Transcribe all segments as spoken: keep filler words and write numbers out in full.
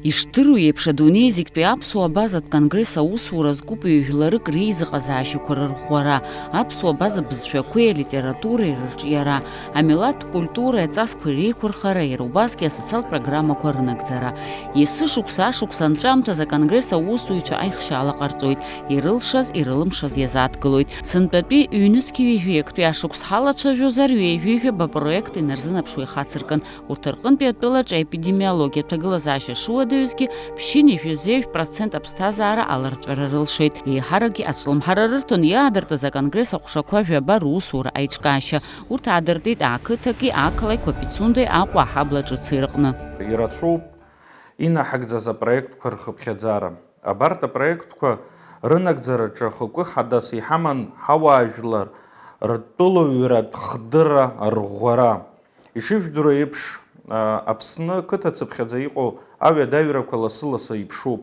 Ишдыру еиԥш, адунеи зегьтәи аԥсуа базатә конгресс аусура зкуп ҩ-жәларык реизыҟазаашьақәа рырӷәӷәара, аԥсуа база бызшәақәеи алитературеи рырҿиара, амилаҭтә культуреи аҵасқәеи реиқәырхара, иара убасгьы асоциалтә программақәа рынагӡара. Есышықәса ашықәс анҵәамҭаз аконгресс аусзуҩцәа аихшьаала ҟарҵоит, ирылшаз, ирылымшаз иазааҭгылоит. Сынтәатәи ҩнызқьи ҩажәи актәи ашықәс ҳалацәажәозар, ҩеижәижәаба проект инарзынаԥшуа ихацыркын. Урҭ рҟынтәи атәылаҿы аепидемиологиатә ҭагылазаашьа шуадаҩызгьы, ԥшьынҩажәи жәеиза процент аԥсҭазаара аларҵәара рылшеит. Еиҳаракгьы ацәлымҳара рырҭон иаадыртыз аконгресс аҟәшақәа жәаба русура аиҿкаашьа. Урҭ аадыртит ақыҭаки ақалақьқәа Пицундеи Аҟәа аҳабла ҿыци рҟны. Ирацәоуп инаҳагӡаз апроектқәа рхыԥхьаӡара. Абарҭ апроектқәа рынагӡараҿы хықәкы хадас иҳаман ҳауаажәлар ртәылаҩратә хдырра арӷәӷәара. Ишыжәдыруа еиԥш, а, Аԥсны қыҭа цыԥхьаӡа иҟоу аҩадаҩрақәа лассы-лассы иԥшуп.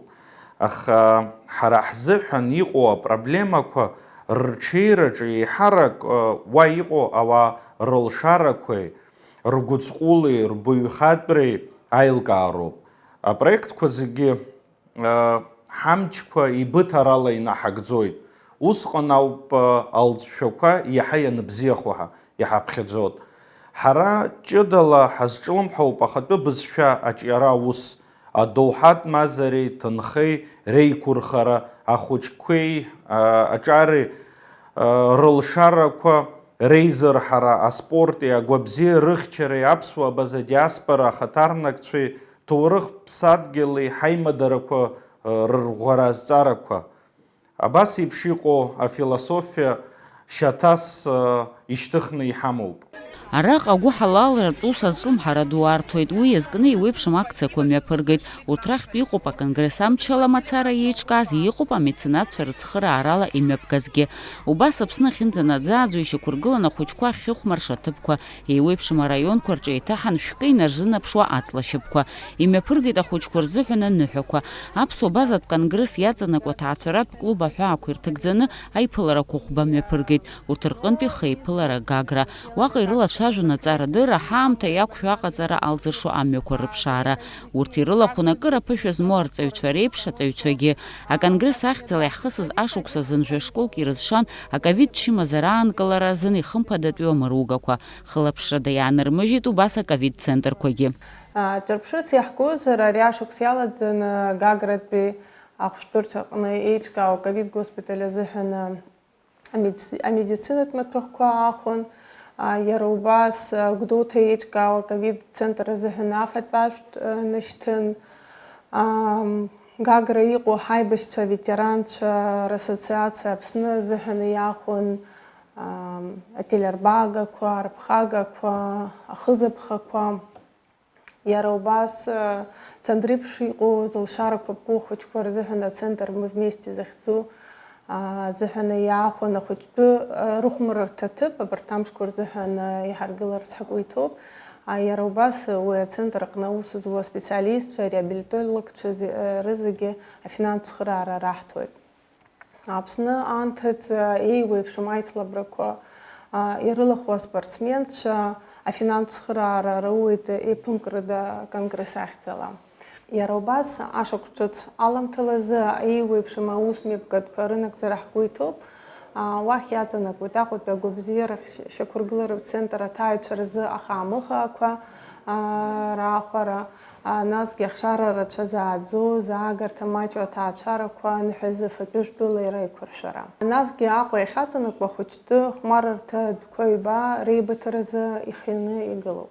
Аха ҳара ҳзыҳәан иҟоу апроблемақәа рырҽеираҿы еиҳарак, а, уа иҟоу ауаа рылшарақәеи, ргәыцҟәылеи, рбаҩхатәреи аилкаароуп. Апроектқәа зегьы, а, ҳамчқәа ибыҭарала инаҳагӡоит. Усҟан ауп, а, алҵшәақәа иаҳа ианыбзиахо ҳа-, иҳаԥхьаӡоит. Ҳара ҷыдала ҳазҿлымҳауп ахатәы бызшәа аҿиара аус, адоуҳатә мазареи ҭынхеи реиқәырхара, ахәыҷқәеи, а, аҿари, а, рылшарақәа реизырҳара, аспорти агәабзиеи рыхьчареи, аԥсуа база диаспора ахаҭарнакцәеи ҭоурых ԥсадгьыли ҳаимадарақәа, а, рырӷәӷәара азҵаарақәа. Абас еиԥш иҟоу афилософиа шьаҭас, а, ишьҭыхны иҳамоуп. Араҟа агәыҳалалратә ус азҿлымҳара ду арҭоит, уи иазкны еиуеиԥшым акциақәа мҩаԥыргеит. Урҭ рахьтә иҟоуп аконгресс амчала мацара еиҿкааз, иҟоуп амеценатцәа рыцхыраарала имҩаԥгазгьы. Убас Аԥсны ахьынӡанаӡааӡо ишьақәыргылан ахәыҷқәа ахьхьыхәмарша аҭыԥқәа, еиуеиԥшым араионқәа рҿы еиҭаҳан шәкы инарзынаԥшуа аҵла шьапқәа. Имҩаԥыргеит ахәыҷқәа рзыҳәан аныҳәақәа. Аԥсуа базатә конгресс иаҵанакуа аҭаацәаратә клуб аҳәаақәа ирҭагӡаны аиԥыларақәа хәба мҩаԥыргеит. Урҭ рҟынтәи хеиԥылара Гагра. Уаҟа ирылацәажәон аҵарадырра, ҳаамҭа иақәшәо аҟаҵара алзыршо амҩақәа рыԥшаара. Урҭ ирылахәын акыр аԥышәа змоу арҵаҩцәа реиԥш аҵаҩцәагьы. Аконгресс ахьӡала иаҳхысыз ашықәс азын жәа школк ирызшан аковид чымазара аанкылара азын ихымԥадатәиу амыругақәа. Хылаԥшрада иаанырмыжьит убас аковид центрқәагьы. А, ҿырԥшыс иаҳгозар, ари ашықәс иалаӡаны Гагратәи ахәшәтәырҭаҟны еиҿкаау аковид госпиталь азыҳәан, а, амедици-, амедицинатә маҭәахәқәа аахәон. А, иара убас, а, Гәдоуҭа еиҿкаау аковид центр азыҳәан афатә-ажәтә, а, нышьҭын. Ам, Гагра иҟоу ҳаибашьцәа, аветеранцәа рассоциациа Аԥсны азыҳәан иаахәон, ам, ателербагақәа, арԥхагақәа, ахызаԥхақәа. Иара убас, а, Цандрыԥш иҟоу зылшарақәа ԥку ахәыҷқәа рзыҳәан ацентр «Мы вместе» захьӡу, а, азыҳәан иаахәон ахәыҷтәы, а, рыхәмарырҭа ҭыԥ абарҭ амшқәа рзыҳәан, а, иҳаргыларц ҳгәы иҭоуп. А, иара убас уи ацентр аҟны аус зуа аспециалистцәа, реабилитологцәа зе-, а, рызегьы афинанстә цхыраара раҳҭоит. Аԥсны аамҭазы еиуеиԥшым аицлабрақәа, а, ирылахәу аспортсменцәа афинанстә цхыраара роуеит еиԥымкрада конгресс ахьӡала. Иара убас, ашықәс ҿыц аламҭалазы еиуеиԥшым аус мҩаԥгатәқәа рынагӡара ҳгәы иҭоуп. А, уахь иаҵанакуеит Аҟәатәи агәабзиарахь шьақәыргыларатә центр аҭааҩцәа рзы ахаамыхаақәа, а, раахәара, а, насгьы ахшара рацәа зааӡо, заагарҭа маҷу аҭаацәарақәа анҳәазы фатәы-жәтәыла реиқәыршәара. Насгьы Аҟәа иахьаҵанакуа ахәыҷтәы хәмарырҭа адәқәа ҩба реибыҭаразы ихианы игылоуп.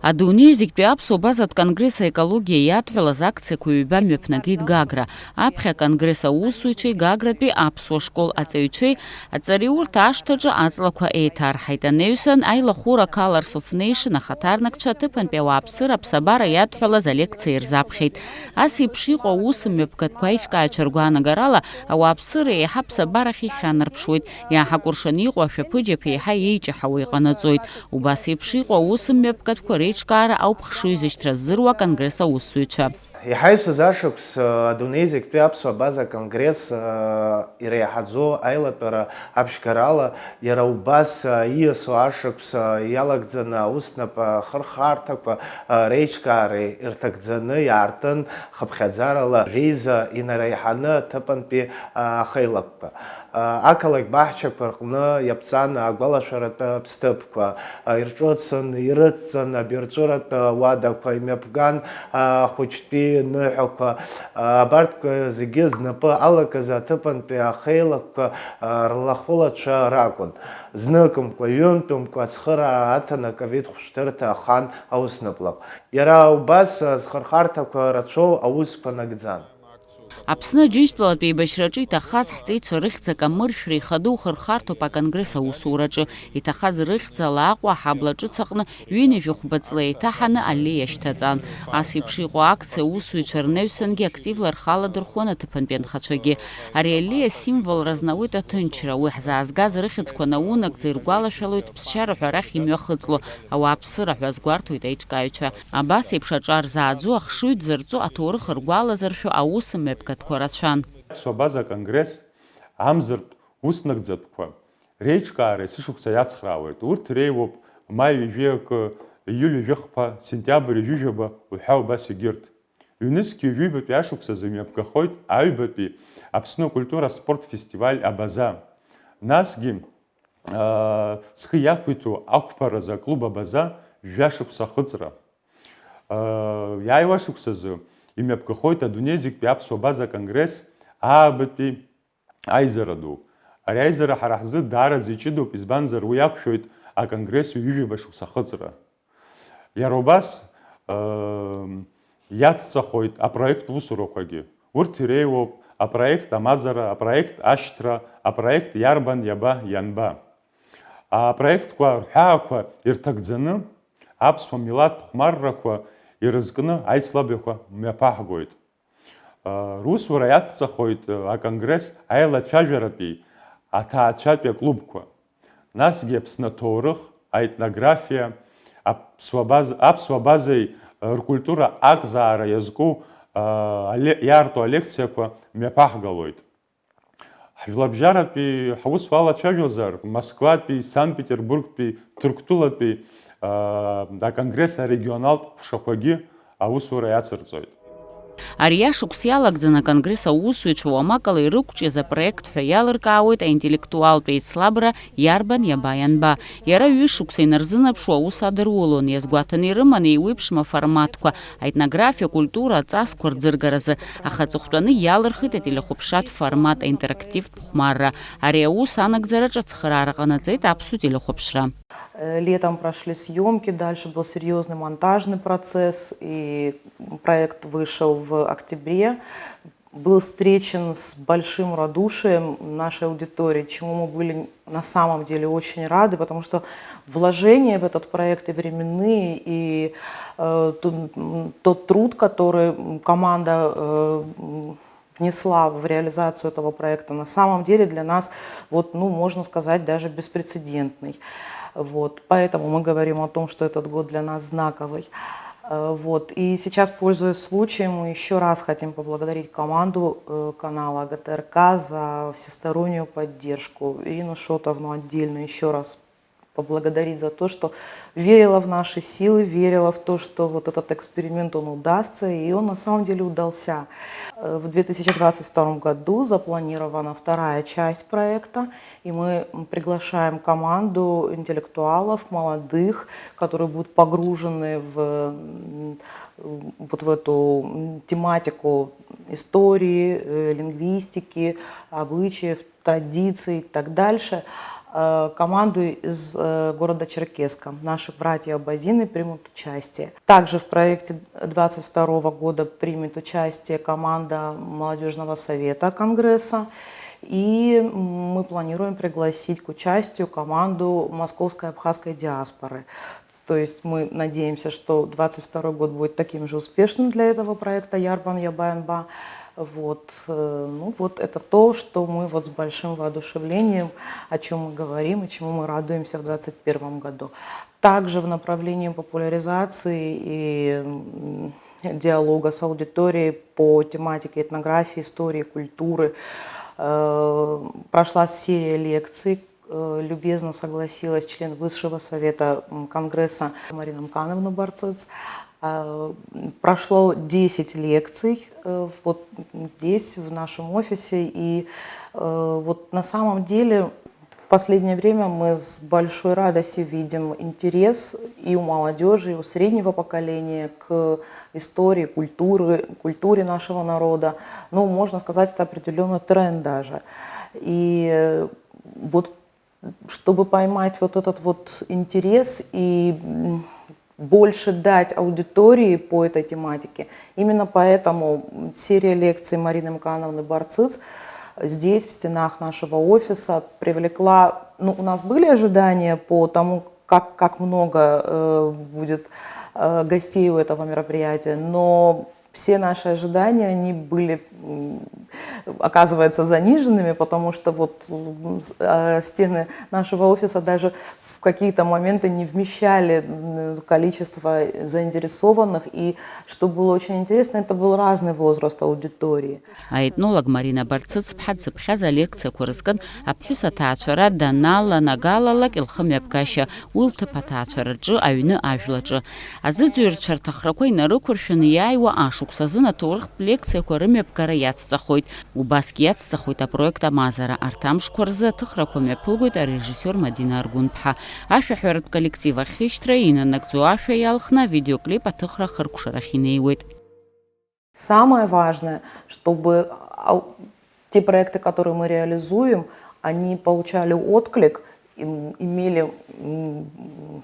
Адунеи зегьтәи аԥсуа базатә конгресс аекологиа иадҳәалаз акциақәа ҩба мҩаԥнагеит Гагра. Аԥхьа аконгресс аусзуҩцәеи Гагратәи аԥсуа школ аҵаҩцәеи аҵариурҭа ашҭаҿы аҵлақәа еиҭарҳаит. Анаҩсан аилахәыра Colors of Nation ахаҭарнакцәа аҭыԥантәи ауааԥсыра аԥсабара иадҳәалаз алекциа ирзаԥхьеит. Ас еиԥш иҟоу аус мҩаԥгатәқәа аиҿкааҩцәа ргәаанагарала, ауааԥсыра еиҳа аԥсабарахь ихьанарԥшуеит, иааҳакәыршаны иҟоу ашәаԥыџьаԥ еиҳа еиҷаҳауа иҟанаҵоит. Убас еиԥш иҟоу аус мҩаԥгатәқәа аиҿкаара ауп хшыҩзышьҭра ззыруа аконгресс аусзуҩцәа. Иҳаҩсыз ашықәс, э, адунеи зегьтәи аԥсуа абаза конгресс, э, иреиҳаӡоу аилатәара аԥшьгарала, иара убас, э, ииасуа ашықәс, э, иалагӡаны аус нап ахырхарҭақәа, э, реиҿкаара ирҭагӡаны иаартын хыԥхьаӡарала реиза инареиҳаны аҭыԥантәи, э, ахеилакқәа. Ақалақь баҳчақәа рҟны иаԥҵан агәалашәаратә ԥсҭыԥқәа, ирҿыцын, ирыцҵан абирҵәыратә уадақәа, имҩаԥган ахәыҷтәи ныҳәақәа. Абарҭқәа зегьы знапы алакыз аҭыԥантәи ахеилакқәа рлахәылацәа ракәын. Зныкымкәа, ҩынтәымкәа ацхыраара аҭан аковид хәышәтәырҭа ахан аусныплак. Иара убас азхырхарҭақәа рацәоу аусқәа нагӡан. Аԥсны Аџьынџьтәылатә еибашьраҿы иҭахаз ҳҵеицәа рыхьӡ акамыршәра ихадоу хырхарҭоуп аконгресс аусураҿы. Иҭахаз рыхьӡала Аҟәа аҳабла ҿыц аҟны ҩынҩажәи хәба ҵла еиҭаҳаны аллеиа шьҭаҵан. Ас еиԥш иҟоу акциа аусзуҩцәа рнаҩсангьы активла рхы аладырхәуан аҭыԥантәи анхацәагьы. Ари аллеиа символра знауеит аҭынчра, уи ҳзаазгаз рыхьӡқәа наунагӡа иргәалашәалоит ԥсшьара ҳәа арахь имҩахыҵло ауааԥсыра ҳәа азгәарҭоит аиҿкааҩцәа. Абас еиԥш аҿар зааӡо, ахшыҩ дзырҵо, аҭоурых ргәалазыршәо аус мҩаԥгатәқәа рацәан. Аԥсуа абаза аконгресс амзартә уснагӡатәқәа реиҿкаара есышықәса иацхраауеит. Урҭ иреиуоуп маи ҩажәи акы, ииуль ҩажәи хԥа, сентиабр ҩажәи жәаба уҳәа убас егьырҭ. Ҩнызқь ҩажәи ҩбатәи ашықәсазы имҩаԥгахоит аҩбатәи Аԥсны акультура аспорт фестиваль Абаза. Насгьы, аа, зхы иақәиҭу ақәԥаразы аклуб Абаза жәа шықәса ахыҵра. Иааиуа ашықәсазы имҩаԥгахоит адунеи зегьтәи аԥсуа абаза конгресс аабатәи аизара ду. Ари аизара ҳара ҳзы даараӡа иҷыдоуп, избанзар, уи иақәшәоит аконгресс ҩажәи ҩба шықәса ахыҵра. Иара убас, ыы, иацҵахоит апроект усурақәагьы. Урҭ иреиуоуп апроект Амазара, апроект Ашьҭра, апроект Иарбан иаба ианба. Апроектқәа рҳәаақәа ирҭагӡаны, аԥсуа милаҭтә хәмаррақәа ирызкны аицлабҩақәа мҩаԥаҳгоит. Русура иацҵахоит аконгресс аилацәажәаратәи аҭаацәатәи аклубқәа. Насгьы Аԥсны аҭоурых, аетнографиа, аԥсуа баз-, аԥсуа базеи ркультура акзаара иазку, а, але-, иаарту алекциақәа мҩаԥаҳгалоит. Ҳжәлабжьаратәи ҳусура алацәажәозар, Москватәи, Санкт-Петербургтәи, Ҭырқәтәылатәи, аа, аконгресс арегионалтә ҟәшақәагьы аусура иацырҵоит. Ари ашықәс иалагӡаны аконгресс аусзуҩцәа уамакала ирықәҿиаз апроект ҳәа иалыркаауеит аинтеллектуалтә еицлабра Иарбан иаба ианба. Иара ҩышықәса инарзынаԥшуа аус адырулон, иазгәаҭаны ирыман еиуеиԥшым аформатқәа, аетнографиа, акультура, аҵасқәа рӡыргаразы, аха аҵыхәтәаны иалырхит ателехәаԥшратә формат аинтерактивтә хәмарра. Ари аус анагӡараҿы ацхыраара ҟанаҵеит аԥсуа телехәаԥшра. Э, летом прошли съёмки, дальше был серьёзный монтажный процесс, и проект вышел в октябре. Был встречен с большим радушием нашей аудитории, чему мы были на самом деле очень рады, потому что вложения в этот проект и временные, и, э, ту-, м, тот труд, который, м, команда, э, м, внесла в реализацию этого проекта, на самом деле для нас, вот, ну, можно сказать, даже беспрецедентный. Вот. Поэтому мы говорим о том, что этот год для нас знаковый. Э, вот. И сейчас, пользуясь случаем, мы ещё раз хотим поблагодарить команду, э, канала ГТРК за всестороннюю поддержку. Ирину Шотовну отдельно ещё раз поблагодарить за то, что верила в наши силы, верила в то, что вот этот эксперимент, он удастся, и он на самом деле удался. Э, в две тысячи двадцать втором году запланирована вторая часть проекта, и мы, м, приглашаем команду интеллектуалов, молодых, которые будут погружены в, м, вот в эту, м, тематику истории, э, лингвистики, обычаев, традиций и так дальше, э, команду из, э, города Черкесска. Наши братья абазины примут участие. Также в проекте двадцать второго года примет участие команда Молодёжного совета Конгресса. И мы планируем пригласить к участию команду московской абхазской диаспоры. То есть мы надеемся, что двадцать второй год будет таким же успешным для этого проекта Ярбан Ябаянба. Вот, э, ну вот это то, что мы вот с большим воодушевлением, о чем мы говорим и чему мы радуемся в двадцать первом году. Также в направлении популяризации и диалога с аудиторией по тематике этнографии, истории, культуры э, прошла серия лекций. Э, любезно согласилась член Высшего совета Конгресса Марина Мкановна Барцыц. Э, прошло десять лекций. Э, вот здесь, в нашем офисе. И э, вот на самом деле в последнее время мы с большой радостью видим интерес и у молодежи, и у среднего поколения к истории, культуры, культуре нашего народа. Ну, можно сказать, это определенный тренд даже. И вот чтобы поймать вот этот вот интерес и больше дать аудитории по этой тематике. Именно поэтому серия лекций Марины Мкановны Барцыц здесь, в стенах нашего офиса, привлекла, ну, у нас были ожидания по тому, как, как много э, будет э, гостей у этого мероприятия, но все наши ожидания, они были, оказывается, заниженными, потому что вот э, стены нашего офиса даже в какие-то моменты не вмещали количество заинтересованных, и что было очень интересно, это был разный возраст аудитории. Аетнолог Марина Барцыцԥҳа дзыԥхьаз алекциақәа рызкын аԥҳәыс аҭаацәара даналанагалалак илхымҩаԥгашьа, уи лҭыԥ аҭаацәараҿы, аҩны ажәлаҿы. Азыӡырҩцәа рҭахрақәа инарықәыршәаны иааиуа ашықәс азын аҭоурыхтә лекциақәа рымҩаԥгара иацҵахоит. Убасгьы иацҵахоит апроект Амазара. Арҭ амшқәа рзы аҭыхрақәа мҩаԥылгоит арежиссиор Мадина Аргәынԥҳа. Ашәаҳәаратә коллектив ахьышьҭра инанагӡо ашәа иалхны авидеоклип аҭыхра ахыркәшарахь инеиуеит. Самое важное, чтобы те проекты, которые мы реализуем, они получали отклик, имели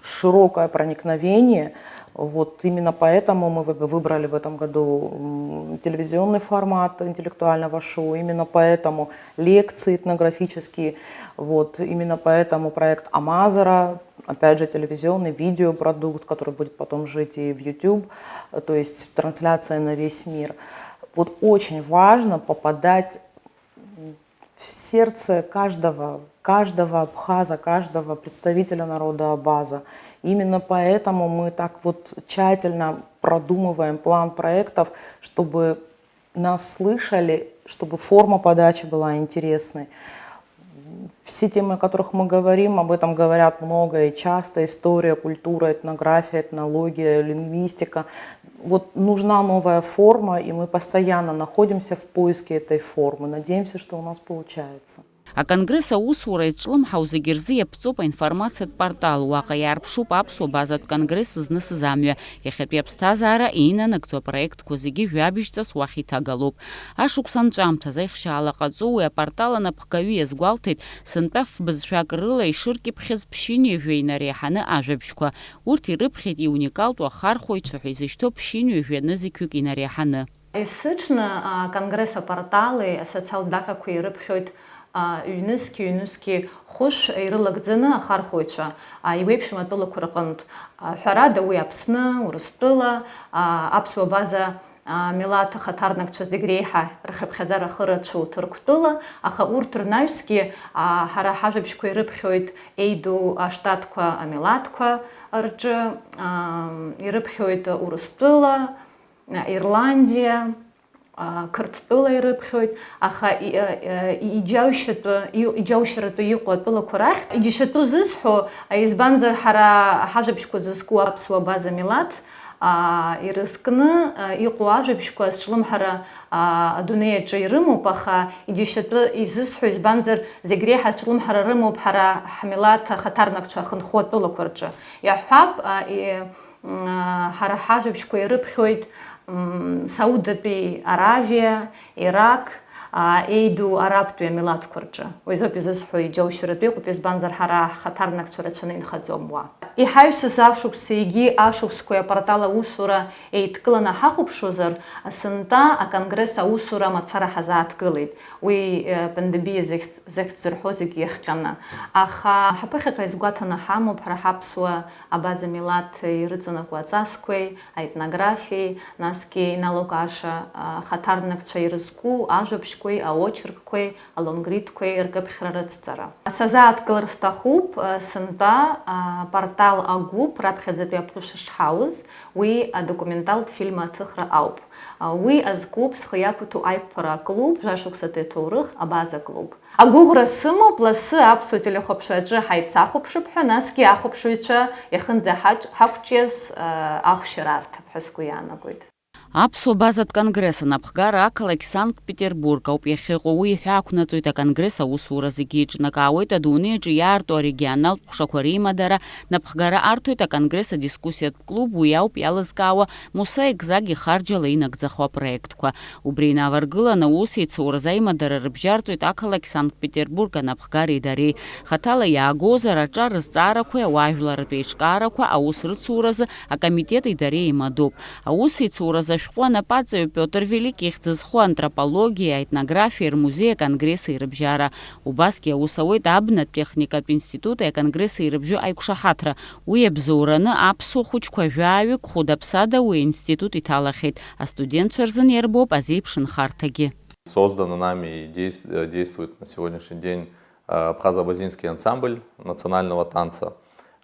широкое проникновение. Вот именно поэтому мы выбрали в этом году телевизионный формат интеллектуального шоу, именно поэтому лекции этнографические, вот именно поэтому проект Амазара, опять же, телевизионный видеопродукт, который будет потом жить и в YouTube, то есть трансляция на весь мир. Вот очень важно попадать в сердце каждого, каждого абхаза, каждого представителя народа абаза. Именно поэтому мы так вот тщательно продумываем план проектов, чтобы нас слышали, чтобы форма подачи была интересной. Все темы, о которых мы говорим, об этом говорят много и часто. История, культура, этнография, этнология, лингвистика. Вот нужна новая форма, и мы постоянно находимся в поиске этой формы. Надеемся, что у нас получается. Аконгресс аусура изҿлымҳау зегьы рзы иаԥҵоуп аинформациатә портал. Уаҟа иаарԥшуп аԥсуа базатә конгресс знысыз амҩа, иахьатәи аԥсҭазаара инанагӡо апроектқәа зегьы жәабжьҵас уахь иҭагалоуп. Ашықәс анҵәамҭаз аихшьаала ҟаҵо уи апортал анапхгаҩы иазгәалҭеит, сынтәа фбызшәак рыла ишыркьыԥхьыз ԥшьынҩажәа инареиҳаны ажәабжьқәа. Урҭ ирыԥхьеит иуникалтәу ахархәаҩцәа ҳәа изышьҭоу ԥшьынҩажәа нызқьҩык инареиҳаны. Есыҽны аконгресс апортали асоциалтә даҟьақәеи ирыԥхьоит ҩнызқь-ҩнызқьи хәышә ирылагӡаны ахархәаҩцәа иуеиԥшым атәылақәа рҟынтә. Ҳәарада, уи Аԥсны, Урыстәыла, аԥсуа база милаҭ ахаҭарнакцәа зегь реиҳа рхыԥхьаӡара ахы рацәоу Ҭырқәтәыла, аха урҭ рнаҩсгьы ҳара ҳажәабжьқәа ирыԥхьоит еиду аштатқәа амилаҭқәа рҿы, ирыԥхьоит Урыстәыла, Ирландиа, Қырҭтәыла ирыԥхьоит, аха иџьаушьатәы, иџьаушьаратәы иҟоу атәылақәа рахьтә иџьашьатәу зысҳәо, избанзар ҳара ҳажәабжьқәа зызку аԥсуа база милаҭ ирызкны иҟоу ажәабжьқәа азҿлымҳара адунеи аҿы ирымоуп, аха иџьашьатәы изысҳәо, избанзар зегь реиҳа азҿлымҳара рымоуп ҳара ҳмилаҭ ахаҭарнакцәа ахынҳәуа атәылақәа рҿы. Иаҳҳәап, ҳара ҳажәабжьқәа ирыԥхьоит Саудатәи Аравиа, Ирак, Еиду арабтәи амилаҭқәа рҿы. Уи азоуп изысҳәо иџьоушьаратәы иҟоуп, избанзар ҳара ҳхаҭарнакцәа рацәаны инхаӡом уа. Иҳаҩсыз ашықәс егьи ашықәсқәеи апортал аусура еидкыланы ҳахәаԥшуазар, сынтәа аконгресс аусура мацара ҳазааҭгылеит. Уи, э, пандемиа захьӡ-, захьӡырҳәо зегьы иахҟьаны. Аха ҳаԥыхьаҟа изгәаҭаны ҳамоуп ҳара ҳаԥсуа абаза милаҭ ирыҵанакуа аҵасқәеи, аетнографиеи, насгьы иналукааша, а, хаҭарнакцәа ирызку ажәабжьқәеи, аочеркқәеи, алонгридқәеи ркыԥхьра рыцҵара. Сазааҭгылар сҭахуп, а, сынтәа, а, портал агәыԥ раԥхьаӡатәи аԥышәа шҳауз, уи адокументалтә фильм аҭыхра ауп. А, уи азкуп схы иақәиҭу аиқәԥара аклуб, жәашықәсатәи аҭоурых, абаза клуб. Агәыӷра сымоуп, лассы аԥсуа телехәаԥшраҿы ҳаицахәаԥшып ҳәа, насгьы ахәаԥшыҩцәа иахьынӡаҳаҷ-, ҳақәҿиаз, э, ахәшьара арҭап ҳәа сгәы иаанагоит. Аԥсуа базатә конгресс анапхгара ақалақь Санкт-Петербург ауп иахьыҟоу. Уи иҳәа ақәнаҵоит аконгресс аусура зегьы еиҿнакаауеит, адунеи аҿы иаарту арегионалтә ҟәшақәа реимадара, напхгара арҭоит аконгресс адискуссиатә клуб, уи ауп иалызкаауа Муса Екзаг ихарџьала инагӡахо апроектқәа. Убри инаваргыланы аусеицуразы аимадара рыбжьарҵоит ақалақь Санкт-Петербург анапхгареи дареи. Хаҭала иаагозар, аҿар рызҵаарақәеи ауаажәларратә еиҿкаарақәа аус рыцуразы акомитети дареи еимадоуп. Аусеицуразы ашәҟәы анапаҵаҩы Пиотр Велик ихьӡ зху антропологиеи аетнографиеи рмузеи аконгресси рыбжьара. Убасгьы аус ауеит абнатә техникатә институти аконгресси ирыбжьоу аиқәшаҳаҭра. Уи абзоураны аԥсуа хәыҷқәа жәаҩык хәыда-ԥсада уи аинститут иҭалахьеит, астудентцәа рзын иарбоуп азеиԥш нхарҭагьы. Создано нами и дейс-, э, действует на сегодняшний день, э, абхазо-абазинский ансамбль национального танца.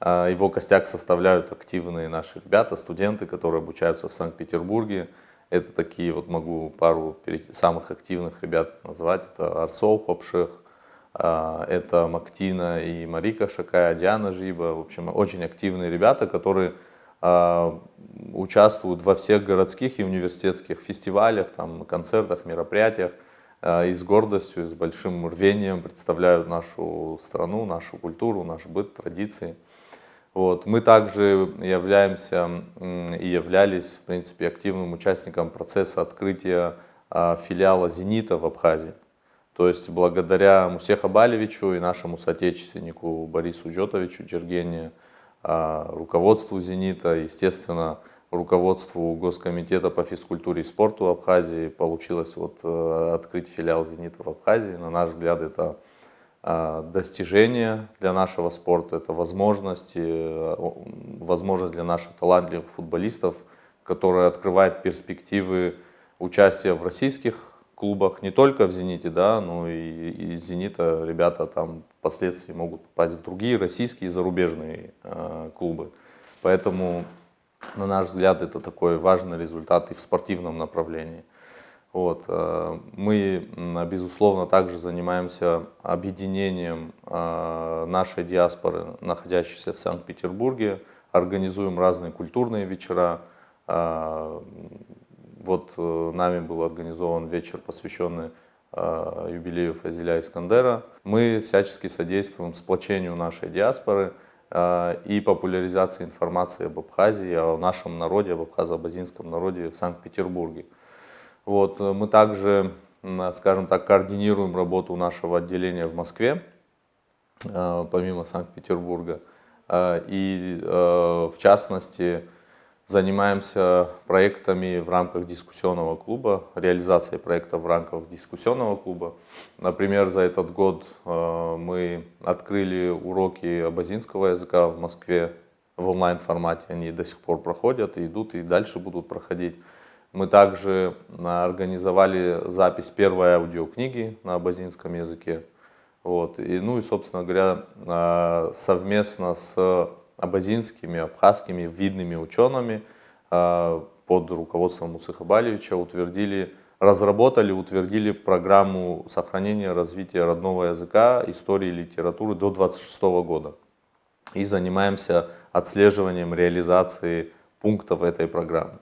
Э, его костяк составляют активные наши ребята, студенты, которые обучаются в Санкт-Петербурге. Это такие, вот могу пару пере-, самых активных ребят назвать. Это Арсол Хопших, а, это Мактина и Марика Шакая, Диана Жиба. В общем, очень активные ребята, которые, а, участвуют во всех городских и университетских фестивалях, там, концертах, мероприятиях, а, и с гордостью, и с большим рвением представляют нашу страну, нашу культуру, наш быт, традиции. Вот. Мы также являемся, м, и являлись, в принципе, активным участником процесса открытия, а, филиала «Зенита» в Абхазии. То есть благодаря Мусе Хабалевичу и нашему соотечественнику Борису Джотовичу Джергене, а, руководству «Зенита», естественно, руководству Госкомитета по физкультуре и спорту Абхазии получилось вот, э, открыть филиал «Зенита» в Абхазии. На наш взгляд, это, а, достижение для нашего спорта, это возможность, э, о-, возможность для наших талантливых футболистов, которая открывает перспективы участия в российских клубах, не только в «Зените», да, но и из «Зенита» ребята там впоследствии могут попасть в другие российские и зарубежные, э, клубы. Поэтому, на наш взгляд, это такой важный результат и в спортивном направлении. Вот, э, мы, м, безусловно, также занимаемся объединением, э, нашей диаспоры, находящейся в Санкт-Петербурге, организуем разные культурные вечера. А, вот, э, нами был организован вечер, посвящённый, а, юбилею Фазиля Искандера. Мы всячески содействуем сплочению нашей диаспоры, а, и популяризации информации об Абхазии, о нашем народе, об абхазо-абазинском народе в Санкт-Петербурге. Вот, э, мы также, м, скажем так, координируем работу нашего отделения в Москве, э, помимо Санкт-Петербурга. Э, и, э, в частности, занимаемся проектами в рамках дискуссионного клуба, реализацией проектов в рамках дискуссионного клуба. Например, за этот год, э, мы открыли уроки абазинского языка в Москве в онлайн-формате. Они до сих пор проходят и идут, и дальше будут проходить. Мы также, м, организовали запись первой аудиокниги на абазинском языке. Вот. И, ну и, собственно говоря, а, совместно с абазинскими, абхазскими видными учёными, а, под руководством Мусы Хабалевича утвердили, разработали, утвердили программу сохранения, развития родного языка, истории и литературы до двадцать шестого года. И занимаемся отслеживанием реализации пунктов этой программы.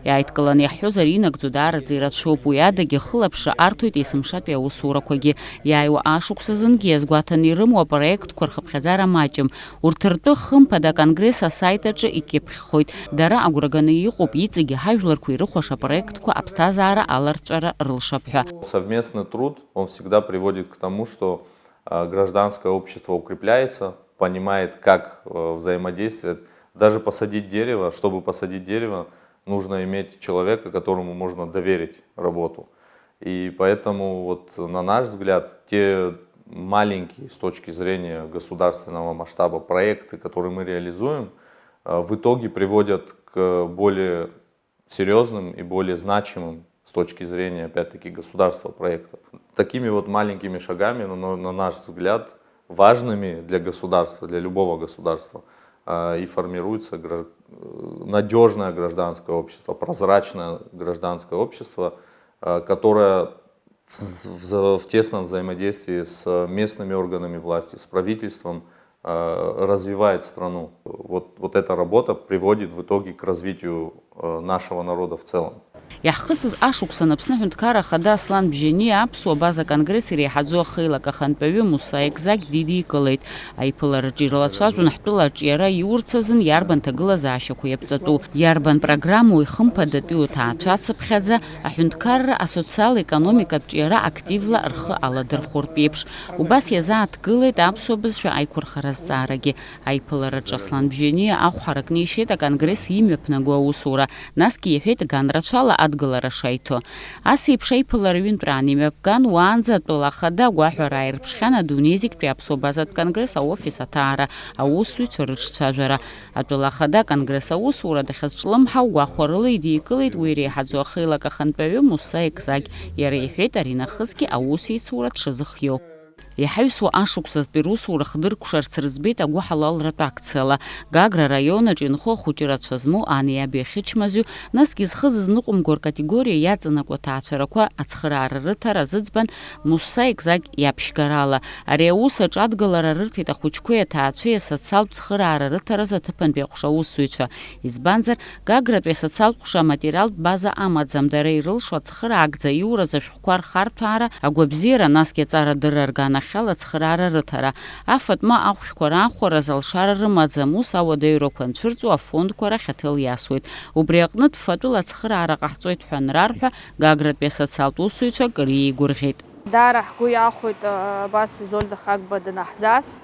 Иааидкыланы иаҳҳәозар, инагӡо даараӡа ирацәоуп, уи адагьы хылаԥшра арҭоит есымшатәи аусурақәагьы. Иааиуа ашықәс азынгьы иазгәаҭаны ирымоу апроектқәа рхыԥхьаӡара маҷым. Урҭ ртәы, хымԥада, аконгресс асайт аҿы икьыԥхьхоит. Дара агәра ганы иҟоуп иҵегьы ҳажәларқәа ирыхәаша апроектқәа аԥсҭазаара аларҵәара рылшап ҳәа. Совместный труд, он всегда приводит к тому, что, а, гражданское общество укрепляется, понимает, как, э, взаимодействовать. Даже посадить дерево, чтобы посадить дерево, нужно иметь человека, которому можно доверить работу. И поэтому, вот, на наш взгляд, те маленькие с точки зрения государственного масштаба проекты, которые мы реализуем, э, в итоге приводят к более серьёзным и более значимым с точки зрения, опять-таки, государства проектам. Такими вот маленькими шагами, но, но, на наш взгляд, важными для государства, для любого государства, а, и формируется гра-, э, надёжное гражданское общество, прозрачное гражданское общество, э, которое в, в, в тесном взаимодействии с местными органами власти, с правительством, э, развивает страну. Вот, вот эта работа приводит в итоге к развитию, э, нашего народа в целом. Иаҳхысыз ашықәсан Аԥсны Аҳәынҭқарра Ахада Аслан Бжьаниа Аԥсуа База Конгресс иреиҳаӡоу ахеилак ахантәаҩы Муса Екзагь дидикылеит. Аиԥылараҿы ирылацәажәон ҳтәыла аҿиара иурц азын иарбан ҭагылазаашьақәа иаԥҵатәу, иарбан программоу ихымԥадатәиу аҭаацәа ацыԥхьаӡа, аҳәынҭқарра асоциал-економикатә ҿиара активла рхы аладырхәыртә еиԥш. Убас иазааҭгылеит аԥсуа бызшәа аиқәырхара азҵаарагьы. Аиԥылараҿы Аслан Бжьаниа ахә ҳаракны ишьеит аконгресс имҩаԥнаго аусура, насгьы иҳәеит, ганрацәала адгылара шаиҭо. Ас еиԥш аиԥылара ҩынтәраан имҩаԥган, уаанӡа атәыла ахада агәаҳәара ааирԥшхьан адунеи зегьтәи аԥсуа базатә конгресс аофис аҭаара, аусзуҩцәа рыҿцәажәара. Атәыла ахада аконгресс аусура дахьазҿлымҳау гәахәарыла идикылеит уи иреиҳаӡоу ахеилак ахантәаҩы Муса Екзагь. Иара иҳәеит, аринахысгьы аусеицура дшазыхиоу. Иҳаҩсуа ашықәсазтәи русура хдыркәшарц рыӡбеит агәыҳалалратә акциала. Гагра араион аҿы инхо ахәыҷы рацәа змоу ани аби ахьычмазаҩ, насгьы зхы зызныҟәымго ркатегориа иаҵанакуа аҭаацәарақәа ацхыраара рыҭара зыӡбан Муса Екзагь иаԥшьгарала. Ари аус аҿы адгылара рырҭеит ахәыҷқәеи аҭаацәеи асоциалтә цхыраара рыҭараз аҭыԥантәи аҟәша аусзуҩцәа. Избанзар, Гагратәи асоциалтә ҟәша аматериалтә база амаӡам, дара ирылшо ацхыраагӡа иураз ашәҟәқәа рхарҭәаара, агәабзиара, насгьы аҵарадырра рганахьала ацхыраара рыҭара, афатә ма ахәшәқәа раахәараз алшара рымаӡам, ус ауадаҩрақәа анцәырҵуа афондқәа рахь аҭел иасуеит. Убри аҟнытә фатәыла ацхыраара ҟаҳҵоит ҳәа анрарҳәа, Гагратәи асоциалтә усзуҩцәа акыр иеигәырӷьеит. Даара ҳгәы иахәоит, а, абас Изольда Хагба данаҳзас.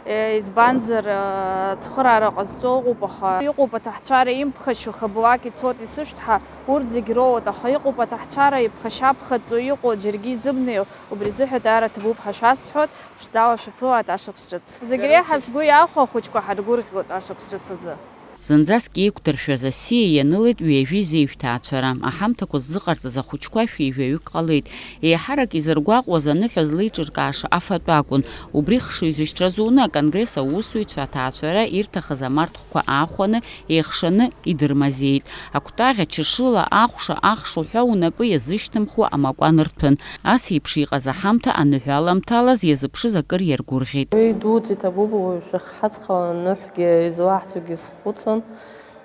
Е, избанзар, а, цхыраара ҟазҵо ыҟоуп, аха иҟоуп аҭаҳцәара имԥхашьо, хыблак ицоит исышәҭ ҳәа, урҭ зегь роуеит, аха иҟоуп аҭаҳцәара иԥхашьаԥхаҵо иҟоу, џьаргьы изымнеиуа, убри азыҳәа даара ҭабуп ҳәа шәасҳәоит, ԥшӡала шәаԥылааит ашықәс ҿыц. Зегь реиҳа сгәы иахәо ахәыҷқәа ҳаргәырӷьоит ашықәс ҿыц азы. Зынӡаск еиқәдыршәаз асиа ианылеит ҩажәи зеижә ҭаацәара. Аҳамҭақәа ззыҟарҵаз ахәыҷқәа шәи жәаҩык ҟалеит. Еиҳарак изыргәаҟуаз аныҳәа злеиҿыркааша афатә акәын. Убри хшыҩзышьҭра зуны аконгресс аусзуҩцәа аҭаацәара ирҭахыз амарҭхәқәа аахәаны, еихшаны идырмазеит. Акәтаӷь ачашыла, ахәша, ахш уҳәа унапы иазышьҭымхуа амакәан рҭәын. Ас еиԥш иҟаз аҳамҭа аныҳәа аламҭалаз иазыԥшыз акыр иаргәырӷьеит. Уи дуӡӡа иҭабуп, уажәы ҳацхраауан, аныҳәгьы излаҳҵогьы схәыцуан.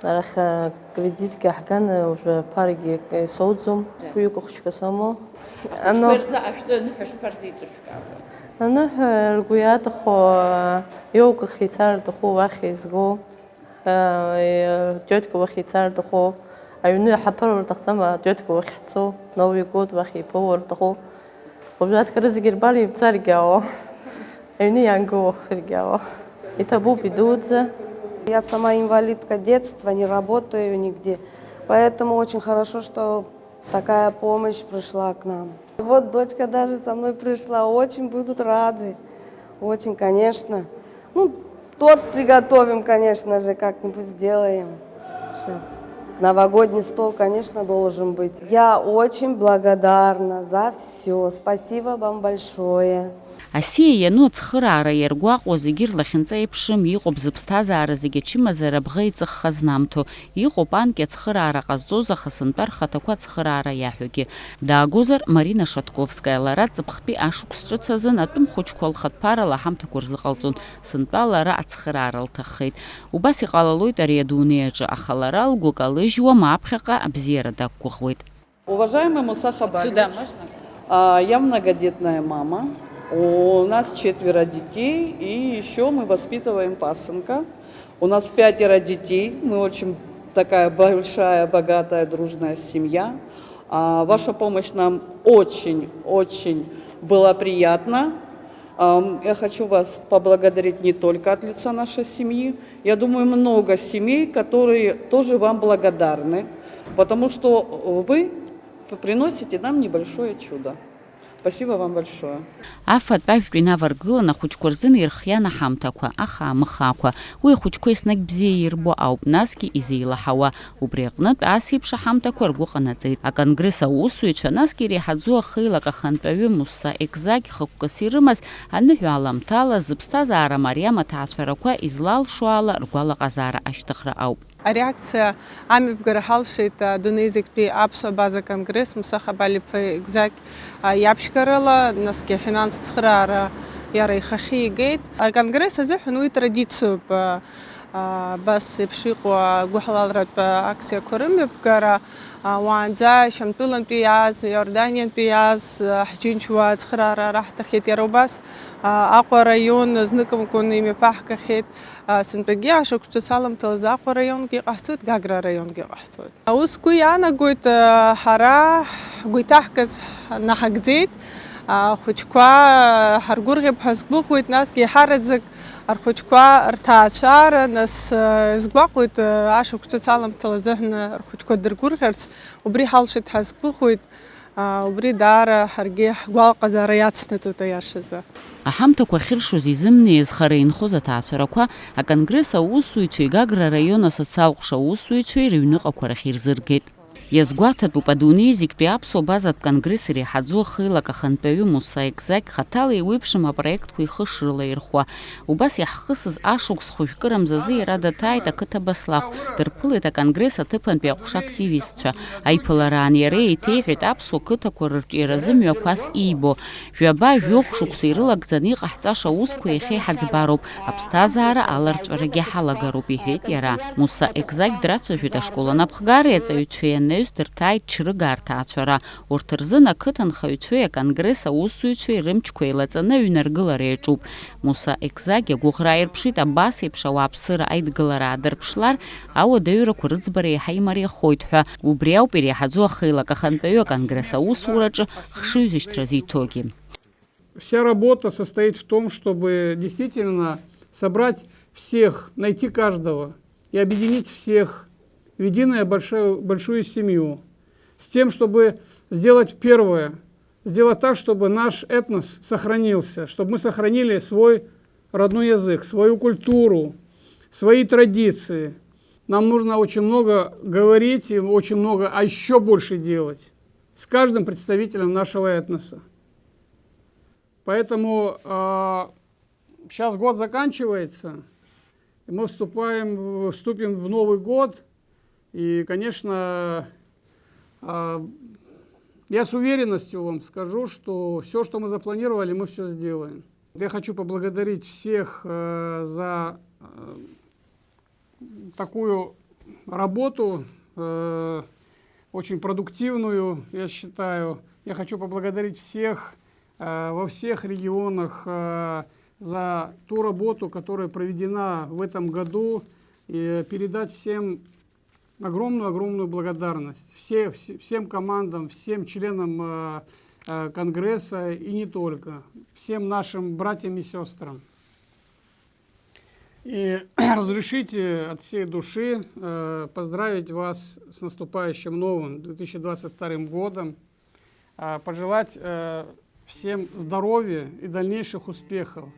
Арахь, а, кредитгьы ҳган, уажәы аԥарагьы соуӡом, хәҩык ахәыҷқәа сымоу. Ано- Шәарзы ашәҵәы аныҳәа шԥарзеиҿышәкаауа? Аныҳәа ргәы иаҭаху, а, иоугахьы ицар рҭаху уахь изго. Э, тетка уахь ицар рҭаху, аҩны иҳаԥыруа рҭахӡам, атетка уахь ҳцо, Новый год уахь иԥыло рҭаху. Уажәы аҭкара зегьы рбар, ибцаргьы ауа. Аҩны иаангыло ргьы ауа. Иҭабуп, идуӡӡа. Я сама инвалидка детства, не работаю нигде. Поэтому очень хорошо, что такая помощь пришла к нам. Вот дочка даже со мной пришла. Очень будут рады. Очень, конечно. Ну, торт приготовим, конечно же, как-нибудь сделаем. Что, новогодний стол, конечно, должен быть. Я очень благодарна за всё. Спасибо вам большое. Асиа иану ацхыраара иаргәаҟуа зегьы рлахьынҵа еиԥшым, иҟоуп зыԥсҭазаара зегьы ачымазара абӷа иҵыхха знамҭо. Иҟоуп анкьа ацхыраара ҟазҵоз, аха сынтәа рхаҭақәа ацхыраара иаҳәогьы. Даагозар, Марина Шатковскаиа, лара ҵыԥхтәи ашықәс ҿыц азын атәым хәыҷқәа лхатә ԥарала аҳамҭақәа рзыҟалҵон, сынтәа лара ацхыраара лҭаххеит. Убас иҟалалоит ари адунеи аҿы, аха лара лгәы калы Ижьуама аԥхьаҟа абзиара дақәгәыӷуеит. Уважаемый Муса Хабарович, Сюда можно? А, я многодетная мама. У нас четверо детей, и еще мы воспитываем пасынка. У нас пятеро детей. Мы очень такая большая, богатая, дружная семья. А, ваша помощь нам очень, очень была приятна. Ам, я хочу вас поблагодарить не только от лица нашей семьи. Я думаю, много семей, которые тоже вам благодарны, потому что вы приносите нам небольшое чудо. Спасибо вам большое. Афатә ажәтә инаваргылан ахәыҷқәа рзын ирхиан аҳамҭақәа, ахаамыхаақәа. Уи ахәыҷқәа еснагь бзиа ирбо ауп, насгьы изеилаҳауа. Убри аҟнытә, ас еиԥш аҳамҭақәа ргәы ҟанаҵеит аконгресс аусзуҩцәа, насгьы иреиҳаӡоу ахеилак ахантәаҩы Мусса Екзагь хықәкыс ирымаз аныҳәа аламҭала зыԥсҭазаара мариам аҭаацәарақәа излалшо ала ргәалаҟазаара ашьҭыхра ауп. Ареакциа амҩаԥгара ҳалшеит адунеи зегьтәи аԥсуа база конгресс Муса Хабаль-иԥа Екзагь, а, иаԥшьгарала, насгьы афинанстә цхыраара иара ихахьы игеит. Аконгресс азыҳәан уи традициоуп, а, а, абас еиԥш иҟоу агәыҳалалратә акциақәа рымҩаԥгара. А, уаанӡа Шьамтәылантәи иааз, Иорданиантәи иааз, а, ҳџьынџьуаа ацхыраара раҳҭахьеит. Иара убас, а, Аҟәа араион зныкымкәан имҩаԥаҳгахьеит. А, сынтәагьы ашықәс ҿыц аламҭалазы Аҟәа араионгьы иҟаҳҵоит, Гагра араионгьы иҟаҳҵоит. Ус сгәы иаанагоит, а, ҳара ҳгәы иҭаҳкыз наҳагӡеит. Ахәыҷқәа ҳаргәырӷьап ҳәа сгәыӷуеит, насгьы еиҳараӡак рхәыҷқәа рҭаацәара, нас, а, сгәаҟуеит, а, ашықәс ҿыц аламҭалазы ҳны рхәыҷқәа дыргәырӷьарц, убри ҳалшеит ҳәа сгәыӷуеит. Аа, убри даара ҳаргьы ҳгәалаҟазаара иацнаҵоит аиашазы. Аҳамҭақәа ахьыршоз изымнеиз хара инхоз аҭаацәарақәа, аконгресс аусзуҩцәеи Гагра араион асоциал ҟәша аусзуҩцәеи рыҩныҟақәа рахь ирзыргеит. Иазгәаҭатәуп адунеи зегьтәи аԥсуа базатә конгресс иреиҳаӡоу ахеилак ахантәаҩы Муса Екзагь хаҭала еиуеиԥшым апроектқәа ихы шрылаирхәуа. Убас иаҳхысыз ашықәс хәыжәкыра мзазы иара даҭааит ақыҭа Баслахә, дырԥылеит аконгресс аҭыԥантәи аҟәша активистцәа. Аиԥылараан иара еиҭеиҳәеит аԥсуа қыҭақәа рырҿиаразы мҩақәас иибо. Жәаба-жәохә шықәса ирылагӡаны иҟаҳҵаша аусқәа иахьа иҳаӡбароуп, аԥсҭазаара аларҵәарагьы ҳалагароуп, иҳәеит иара. Муса Екзагь драцәажәеит ашкол анапхгареи аҵаҩцәеи анаҩс дырҭааит Чрыгаа рҭаацәара. Урҭ рзын ақыҭанхаҩцәеи аконгресс аусзуҩцәеи рымчқәа еилаҵаны аҩнаргылара иаҿуп. Муса Екзагь агәыӷра аирԥшит, абас еиԥш ауааԥсыра аидгылара аадырԥшлар, ауадаҩрақәа рыӡбара еиҳа имариахоит ҳәа. Убри ауп иреиҳаӡоу ахеилак ахантәаҩы аконгресс аусураҿы хшыҩзышьҭра зиҭогьы. Вся работа состоит в том, чтобы действительно собрать всех, найти каждого и объединить всех в единую большую, большую семью, с тем, чтобы сделать первое, сделать так, чтобы наш этнос сохранился, чтобы мы сохранили свой родной язык, свою культуру, свои традиции. Нам нужно очень много говорить и очень много, а ещё больше делать с каждым представителем нашего этноса. Поэтому, а, сейчас год заканчивается, и мы вступаем в, вступим в Новый год. И, конечно, а, я с уверенностью вам скажу, что всё, что мы запланировали, мы всё сделаем. Я хочу поблагодарить всех, э, за, э, такую работу, э, очень продуктивную, я считаю. Я хочу поблагодарить всех, э, во всех регионах, э, за ту работу, которая проведена в этом году, и передать всем огромную-огромную благодарность. Все, все, всем командам, всем членам, э, э, Конгресса и не только, всем нашим братьям и сёстрам. И разрешите от всей души, э, поздравить вас с наступающим новым две тысячи двадцать вторым годом, а, пожелать, э, всем здоровья и дальнейших успехов.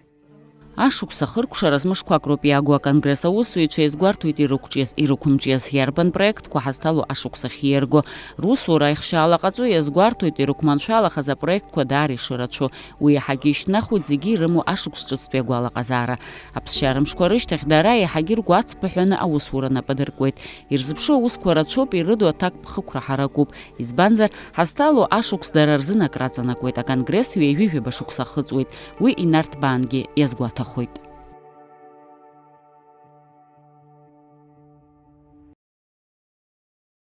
Ашықәс ахыркәшара змышқәак роуп иагу аконгресс аусзуҩцәа иазгәарҭоит ирықәҿиаз, ирықәымҿиаз, иарбан проектқәа ҳазҭало ашықәс ахьиарго. Русура аихшьаала ҟаҵо иазгәарҭоит ирықәманшәалахаз апроектқәа даара ишырацәоу. Уи иаҳагьы ишьҭнахуеит зегьы ирымоу ашықәс ҿыцтәи агәалаҟазаара. Аԥсшьара мшқәа рышьҭахь дара еиҳагьы ргәы ацԥыҳәаны аусура нап адыркуеит. Ирзыԥшу аусқәа рацәоуп, ирыду аҭакԥхықәра ҳаракуп. Избанзар, ҳазҭало ашықәс дара рзын акраҵанакуеит, аконгресс ҩажәи жәаба шықәса ахыҵуеит, уи инарҭбаангьы иазгәаҭахоит.